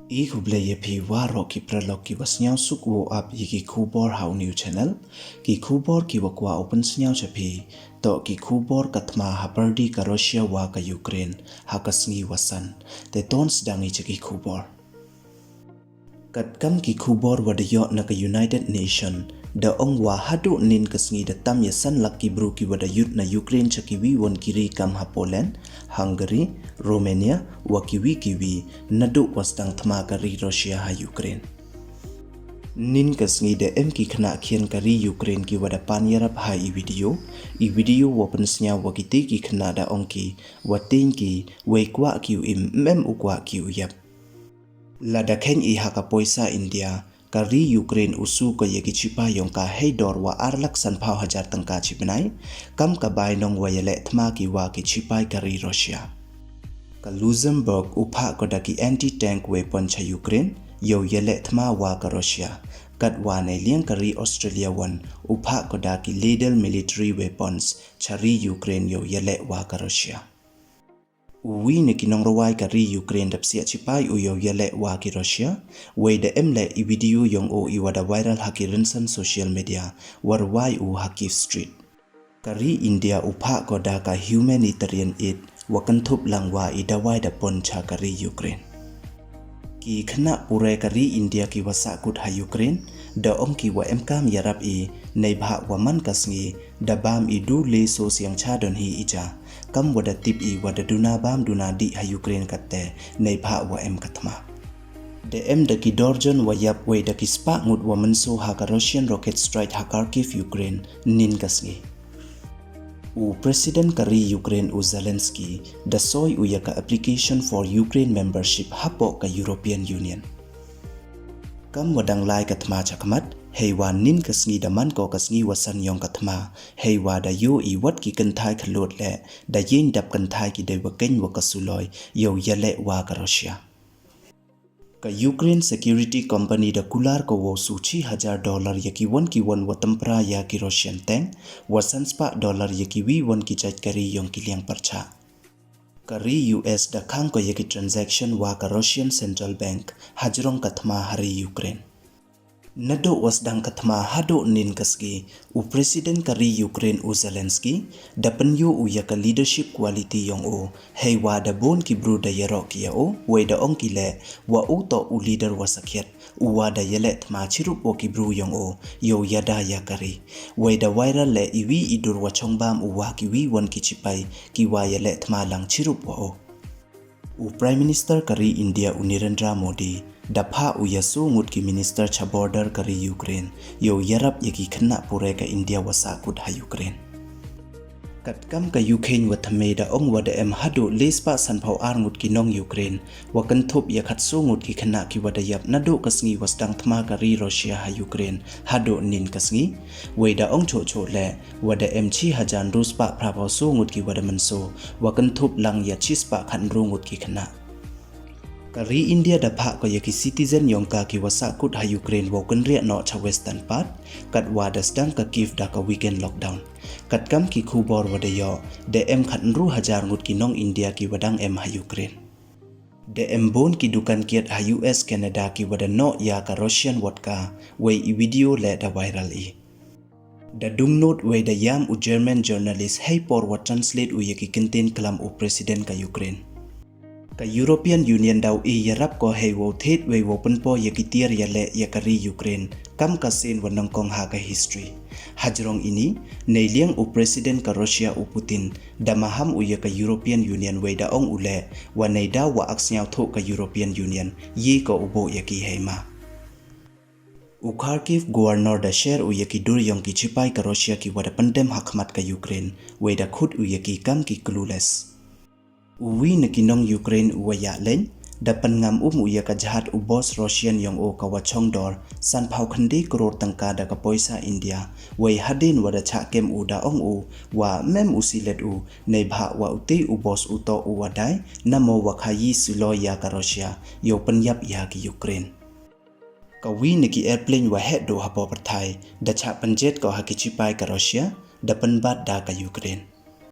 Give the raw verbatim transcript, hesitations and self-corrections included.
I khublei ya phi waroh ki paralok ki wa sniawsuk wow ap ya ki khubor ha u new channel. Ki khubor ki wa kwah u pynsniaw cha phi, toh ki khubor ka thma ha pyrdi ka Russia wa ka Ukraine ha ka sngi wa san. Te ton sdang i cha ki khubor. Katkam ki khubor wa da yoh na ka United Nation, da ong wa haduh nin ka sngi da tam ya san lak ki bru ki wa da yut na Ukraine cha ki wi won ki ri kam ha Poland, Hungary, Romania, wa ki wi ki wi, naduh wa sdang thma ka ri Russia ha Ukraine. Nin ka sngi da em ki khynnah khian ka ri Ukraine ki wa da pan yarap ha i video. I video wa pynsniaw wa kiti ki khynnah da ong ki, wa tieng ki, wei kwah ki u im, mem u kwah ki u yap. Lada khein i ha ka poisa India, ka ri Ukraine u su ko ya ki chipai yong ka hei dor wa ar lak san phaw hajar tyngka chi bnai, kam ka bai nong wa yaleh thma ki wa ki chipai ka ri Russia. Ka Luxembourg u phah ko da ki anti-tank weapon cha Ukraine, yow yaleh thma wa ka Russia. Katwa nei liang ka ri Australia won, u phah ko da ki lethal military weapons cha ri Ukraine yow yaleh wa ka Russia. U wi na ki nongrwai ka ri Ukraine da psiah chipai u yow yaleh wa ki Russia, wei da em leh i video yong o i wa da viral ha ki rynsan social media, wa rwai u ha Kyiv Street. Ka ri India u phah ko da ka humanitarian aid, wa kynthup lang wa i dawai da pon cha ka ri Ukraine. Ki khynnah pure ka ri India ki wa sahkut ha Ukraine, da ong ki wa em kam yarap i, neibhah wa man ka sngi, da bam i du le so siang cha don hi i ja, kam wa da tip i wa da duna bam duna dih ha Ukraine katte, neibhah wa em ka thma. Da em da ki dorjon wa yap wei da ki spah ngut wa mynsaw ha ka Russian rocket strike ha Kharkiv, Ukraine, nin ka sngi. U President ka ri Ukraine u Zelensky, da soi u ya ka application for Ukraine membership hapoh ka European Union. Kam wa dang lai ka thma chakhmat, hei wa nin ka sngi da man ko ka sngi wa san yong ka thma, hei wa da yoh i wat ki kynthai khyllood leh, da yeng dap kynthai ki dei wa khein wa ka suloi, yow yaleh wa ka Russia. Ka Ukraine Security Company da kular ko wow su chi hajar dollar ya ki won ki won wa tympra ya ki Russian tank, wa san spah dollar ya ki wi won ki jait kari yong ki liang pyrchah. Ka ri U S da khang ko ya ki transaction wa ka Russian Central Bank, hajrong ka thma ha ri Ukraine. Naduh wa sdang ka thma haduh nin ka sngi, u President ka ri Ukraine u Zelensky, da pynyoo u ya ka leadership quality yong o, hei wa da bun ki bru da yaroh ki ya o, wei da ong ki leh, wa u toh u leader wa sakhiat, u wa da yaleh thma chirup wa ki bru yong o, yow yada ya ka ri. Wei da viral leh i wi i dur wa chongbam u wa ki wi won ki chipai, ki wa yaleh thma lang chirup wa o. U Prime Minister ka ri India u Narendra Modi, da phah u ya so ngut ki minister cha border ka ri Ukraine, yow yarap ya ki khynnah pure ka India wa sahkut ha Ukraine. Katkam ka yu khein wa thymme da ong wa da em haduh le spah san phaw ar ngut ki nong Ukraine, wa kynthup ya khatsaw ngut ki khynnah ki wa da yap naduh ka sngi wa sdang thma ka ri Russia ha Ukraine, haduh nin ka sngi. Wei da ong choh choh leh, wa da em chi hajar ynru spah phra phaw saw ngut ki wa da mynsaw, wa kynthup lang ya chi spah khat ynru ngut ki khynnah. Ka ri India da phah ko ya ki citizen yong ka ki wa sahkut ha Ukraine wow kynriah noh cha western part, katwa da sdang ka Kyiv da ka weekend lockdown. Katkam ki khubor wa da yoh, da em khat ynru hajar ngut ki nong India ki wa dang em ha Ukraine. Da em bun ki dukan kiad ha U S, Canada ki wa da noh ya ka Russian vodka, wei i video leh da viral i. Da dung nud wei da yam u German journalist hei por wa translate u ya ki kyntien klam u President ka Ukraine. Ka European Union daw e yarap ko hei wow thied wei wow pynpoi ya ki tiar yaleh ya ka ri Ukraine, kam ka sien wa nyngkong ha ka history. Hajrong ini, nei liang u President ka Russia u Putin, da maham u ya ka European Union wei da ong u leh, wa nei daw wa ak sniawthuh ka European Union, ye ko u buh ya ki hei ma. U Kharkiv Governor da share u ya ki dur yong ki chipai ka Russia ki wa da pyndem ha khmat ka Ukraine, wei da khut u ya ki kam ki clueless. U wi na ki nong Ukraine u wa yah leiñ, da pynngam um u ya ka jhad u boss Russian yong o ka wa chong dor san phaw khyndai klur tyngka da ka poisa India, wei hadien wa da chah kem u da ong u, wa mem u silet u, neibhah wa u te u boss u toh u wa dai, namo wa khayi suloi ya ka Russia, yow pynyap ya ki Ukraine. Ka wi na ki airplane wa heh duh hapoh pyrthai, da chah pynjet ko ha ki chipai ka Russia, da pynbat da ka Ukraine.